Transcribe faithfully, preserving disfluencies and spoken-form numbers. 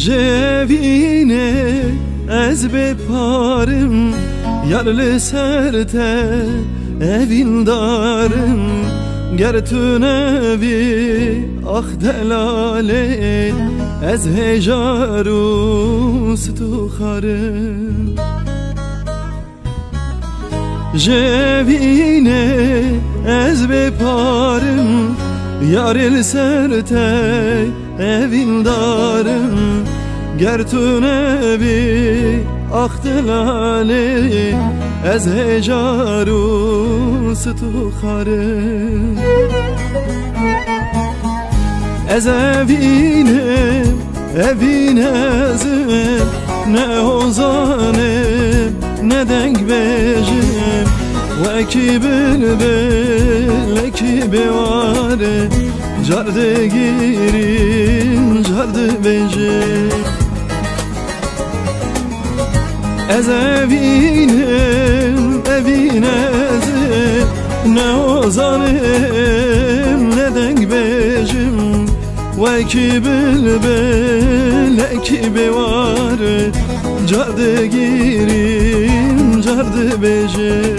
Ji evînê ez bê parim, yar li ser te evîndarim. Ger tu nebî, ax delalê, ez hêjar û stûxarim. Ji evînê ez bê parim, yarê li ser te evîndarim. Ger tu nebî, ax delalê, ez hêjar û stûxarim. Ez evînim, evînezim, ne hozanê, ne dengbêjim. Wekî bilbilekî bêwarê, car digîrim, car dibêjim. Ez evînim, evînezim, ne hozanêm, ne dengbêjim. Wekî bilbilekî bêwar, car digîrim, car dibêjim.